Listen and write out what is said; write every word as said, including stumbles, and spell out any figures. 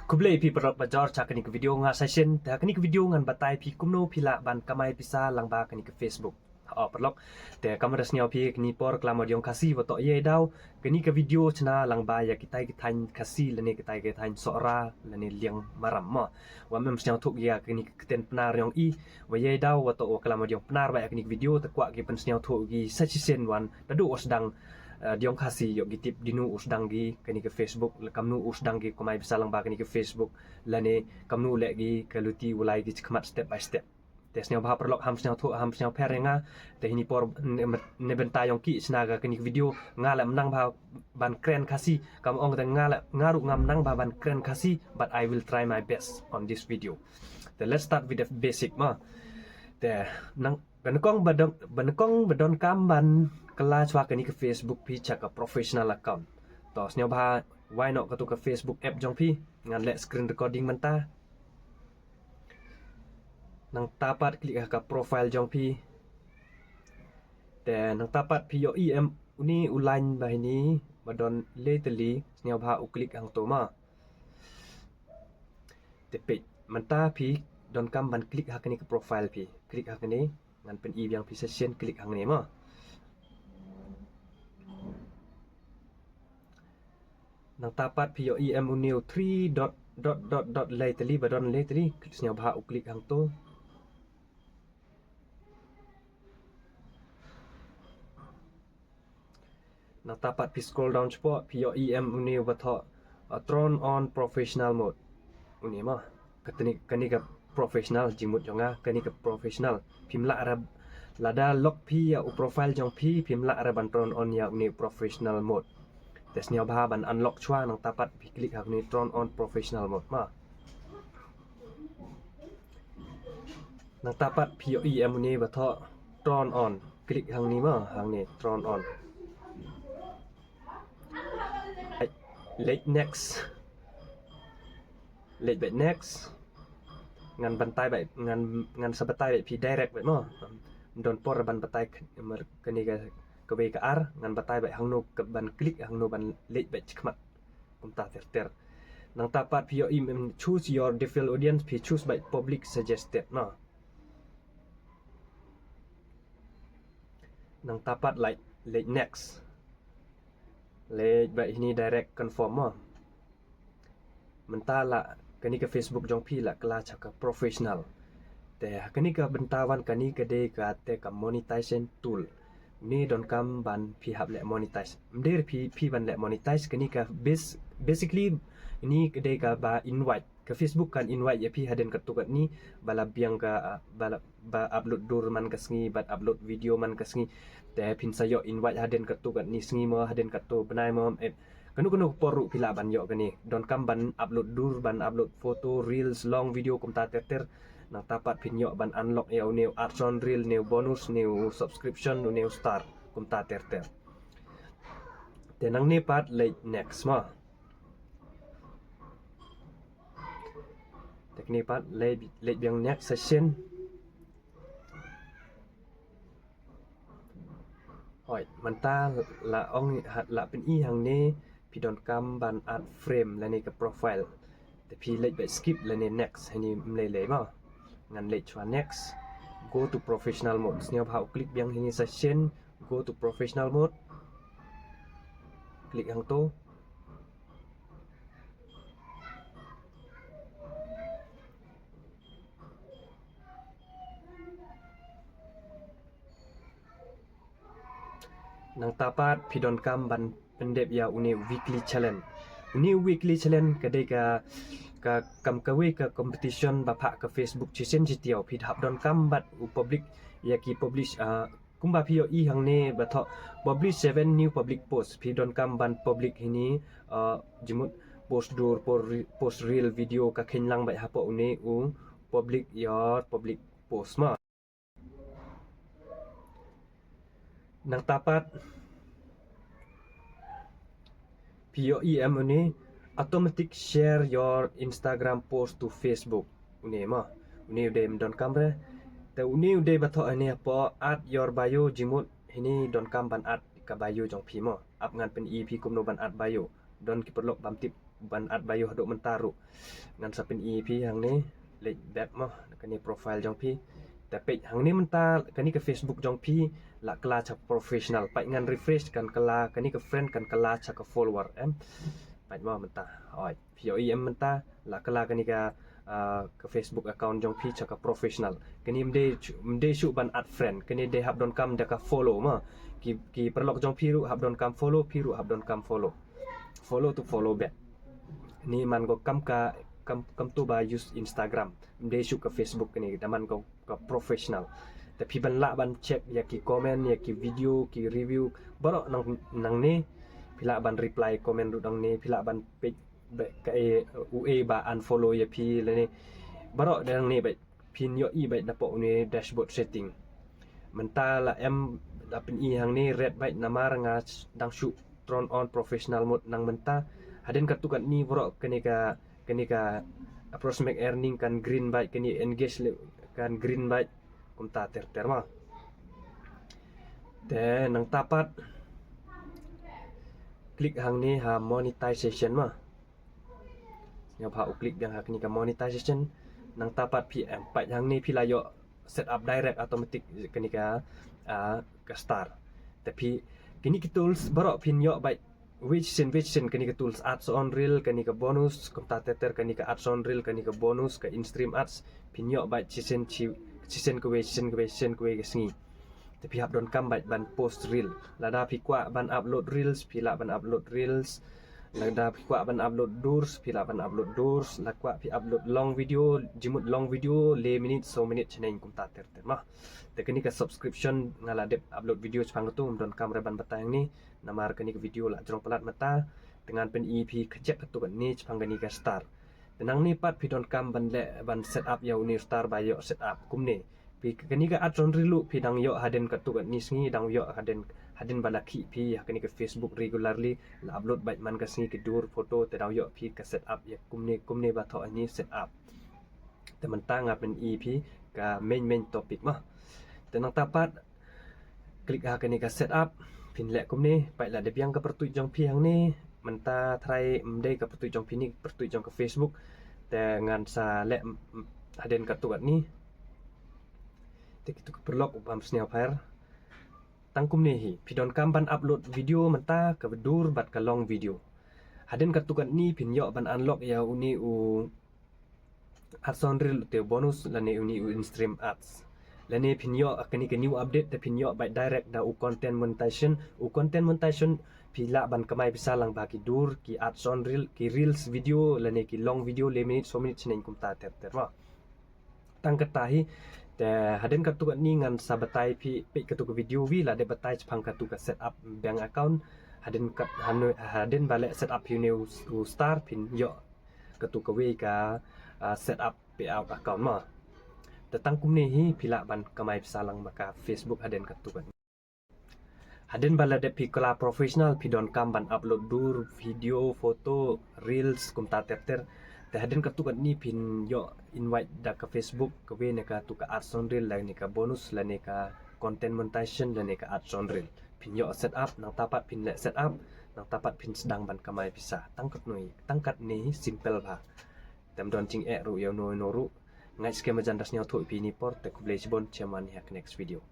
Khublei phi paralok bajor cha kani ka video nga session. Te kani ka video ngan batai phi kumno phi lah ban kamai pisa lang ba kani ka Facebook. Oh paralok. Te kamar sniaw phi kani por klam audiong Khasi wa to ye daw. Kani ka video chna lang ba ya kitai kitai Khasi lane kitai kitai Sohra lane Liang Maram mo. Wa mem sniaw thuk ya kani ka ten pnar yong i. Wa ye daw wa to wa klam audiong pnar ba ya kani ka video te kwah ki pen sniaw thuk ki session wan. Tadu os dang eh, diong Khasi yok gi tip dinu us dang gi kani ka Facebook le kamnu us dang gi kumai pisa lang ba kani ka Facebook lane kamnu le gi ka luti ulai gi chikmat step by step. Te sniaw bha paralok ham sniaw thu ham sniaw pher nga te hini por ne benta yong ki sna ga kani ka video nga le menang bha ban kren Khasi kam ong te nga le nga ru ngam nang bha ban kren Khasi but I will try my best on this video. Te let's start with the basic ma. Te nang Ba nyngkong ba don ba nyngkong ba donkam ban kylla chwa kani ka Facebook phi cha ka professional account. To sniaw bha wai noh katu ka Facebook app jong phi ngan leh screen recording mynta. Nangta pat klik ha ka profile jong phi. Te nangta pat phi ïohi em uni u line ba hini ba don le teli sniaw bha u klik hangto ma. Te peit mynta phi donkam ban klik ha kani ka profile phi klik ha kani. Ngan pyn-i biang phi session klik hangne ma. Nangta pat phi ïohi em uni u three dot dot dot dot lei teli ba don lei teli sniaw bha u klik hangto. Nangta pat phi scroll down shapoh phi ïohi em uni uba thoh uh, turn on professional mode. Uni ma. Katni kani ka professional jingmut jong nga kani ka professional. Phim lah rep lada lock phi ïa u profile jong phi phim lah rep ban turn on ïa uni professional mode. Te sniaw bha ban unlock chwa nangta pat phi klik ha uni turn on professional mode ma. Nangta pat phi ïohi em uni ba thoh turn on. Klik hangni ma hangni turn on. Leit next. Leit bad next. Ngan bantai bad ngan ngan sa batai bad phi direct bad mo. Don por ban batai kani ka kawei ka ar ngan batai bad hangno ban klik hangno ban leit bad chikmat. Kumta ter ter. Nangta pat phi ïohi em choose your default audience phi choose bad public suggested no. Nangta pat leit leit next. Leit bad hini direct confirm mo. Mynta la kani ka Facebook jong phi la kylla cha ka professional. Te kani ka bynta wan kani ka dei ka te ka monetization tool. Ni donkam ban phi hap leh monetize. Mder phi phi ban leh monetize kani ka bas basically ni ka dei kaba invite. Ka Facebook kan invite ïa phi hadien katto katne ba la biang ka ba la ba upload dur man ka sngi bad upload video man ka sngi. Te phin sa ïoh invite hadien katto katne sngi mo hadien katto bnai mo. Kano kano ka por ruh phi lah ban ïoh kane. Donkam ban upload dur ban upload photo, reels, long video kumta ter ter. Nangta pat phin ïoh ban unlock ïa une u ads on reel, une u bonus, une u subscription, une u star kumta ter ter. Te nangne pat leit next ma. Te kane pat leit leit biang next session. Hoi mynta la ong la pyn-i hangne phi donkam ban add frame lane ka profile. Te phi leit bad skip lane next hani mlei lei ma. Ngan leit chwa next. Go to professional mode. Sniaw bha u klik biang hani session. Go to professional mode. Klik hangto. Nangta pat phi donkam ban pyndep ïa une weekly challenge. Une weekly challenge ka dei ka ka kam kawei ka competition ba phah ka Facebook chisien chitiaw phi hap donkam bad u public ïa ki publish uh, kumba phi ïohi hangne ba thoh publish seven new public post phi donkam ban public hini uh, jimut post dur post reel video ka khein lang bad hapoh une u public your public post ma. Nangta pat phi ïohi em une automatic share your Instagram post to Facebook. Une ma une u dei em donkam re. Te une u dei ba thoh hini hapoh add your bio jimut hini donkam ban add ka bio jong phi mo. Ap ngan pyn-i phi kumno ban add bio. Don ki paralok bam tip ban add ba ïoh haduh mynta ruh. Ngan sa pyni phi hangne, leit back mo, kane profile jong phi. Te peit hangne mynta kane ka Facebook jong phi la kylla cha professional. Peit ngan refresh kan kylla, kane ka friend kan kylla cha ka follower em. Peit mo mynta. Oi, phi ïohi em mynta la kylla kane ka, ah, ka Facebook account jong phi cha ka professional. Kane ym dei, ym dei shuh ban add friend. Kane dei hap donkam da ka follow mo. Ki, ki paralok jong phi ruh hap donkam follow, phi ruh hap donkam follow. Follow to follow back. Ni man ko kam ka, kam, kam tu ba use Instagram. Ym dei shuh ka Facebook kane, da man ko ka professional. Te phi ban lah ban check ïa ki comment, ïa ki video, ki review. Baroh nang, nangne, phi lah ban reply comment ruh nangne, phi lah ban peit ba ka, eh, uei ba unfollow ïa phi lane. Baroh da nangne ba phin ïohi beit napoh une dashboard setting. Mynta la em, la pyni hangne red beit namar nga dang shu turn on professional mode nang mynta. Hadien katto katne baroh kane ka, kane ka prospect earning kan green beit, kane engage le kan green beit. Kumta ter ter mo. Te nangta pat click hangne ha monetization mo. Sngewbha u click biang ha kane ka monetization. Nangta pat phi em peit hangne phi la ïoh set up direct automatic kane ka, ah, ka star. Te phi kine ki tools baroh phin ïoh beit wei shisien wei shisien, kane ka tools ads on reel, kane ka bonus, kumta ter ter, kane ka ads on reel, kane ka bonus, ka in-stream ads, phin ïoh beit shisien shi, shisien kawei, shisien kawei, shisien kawei ka sngi. Te phi hap donkam beit ban post reel. Lada phi kwah ban upload reels, phi lah ban upload reels. Lada phi kwah ban upload durs, phi lah ban upload durs. Lada kwah phi upload long video, jingmut long video, le minit, saw minit, shaneng kumta ter ter mo. Te kane ka subscription nga la dep upload video shaphang katu, ym donkam re ban batai hangne. Namar kane ka video la jrong palat mynta. Te ngan pyni phi ka check katto katne shaphang kane ka star. Te nangne pat phi donkam ban leh ban set up ïa une u star ba ïoh set up kumne. Phi kane ka ads on reel ruh phi dang ïoh hadien katto katne sngi, dang ïoh hadien, hadien ba la khih phi ïa kane ka Facebook regularly, la upload beit man ka sngi ki dur photo, te dang ïoh phi ka set up ïa kumne kumne ba thoh hangne set up. Te mynta nga pyni phi ka main main topic mo. Te nangta pat click ha kane ka set up, phin leh kumne, peit la dep biang ka pyrtuit jong phi hangne. Mynta tharai ym dei ka pyrtuit jong phi ne, pyrtuit jong ka Facebook. Te ngan sa leh, mm, hadien katto katne. Te kito ki paralok u bam sniaw pher. Tang kumne hi, phi donkam ban upload video mynta, ka dur bad ka long video. Hadien katto katne phin ïoh ban unlock ïa une u ads on reel, te bonus lane une u in-stream ads. Lane phin ïoh kane ka new update te phin ïoh beit direct da u content monetization. U content monetization phi lah ban kamai pisa lang ba ki dur, ki ads on reel, ki reels video lane ki long video le minit, saw minit, shaneng kumta ter ter mo. Tang kata hi, te hadien katto katne ngan sa batai phi, peit katto ka video, wi la dep batai shaphang katto ka set up bank account. Hadien kat, hanu, hadien ba leh set up phi une u, u star phin ïoh katto kawei ka, ah, set up payout account mo. Te tang kumne hi phi lah ban kamai pisa lang ma ka Facebook hadien katto katne. Hadien ba la dep phi kylla professional phi donkam ban upload dur, video, photo, reels kumta ter ter. Te hadien katto katne phin ïoh invite da ka Facebook kawei na katto ka ads on reel lane ka bonus lane ka content monetization lane ka ads on reel. Phin ïoh set up, nangta pat phin leh set up, nangta pat phin sdang ban kamai pisa. Tang katne, tang katne hi simple bha. Te ym don jingeh ruh ïa uno uno ruh. Ngai skhem ba jan da sniawthuh ïa phi ine i por, te khublei shibun, shem wan ha ka next video.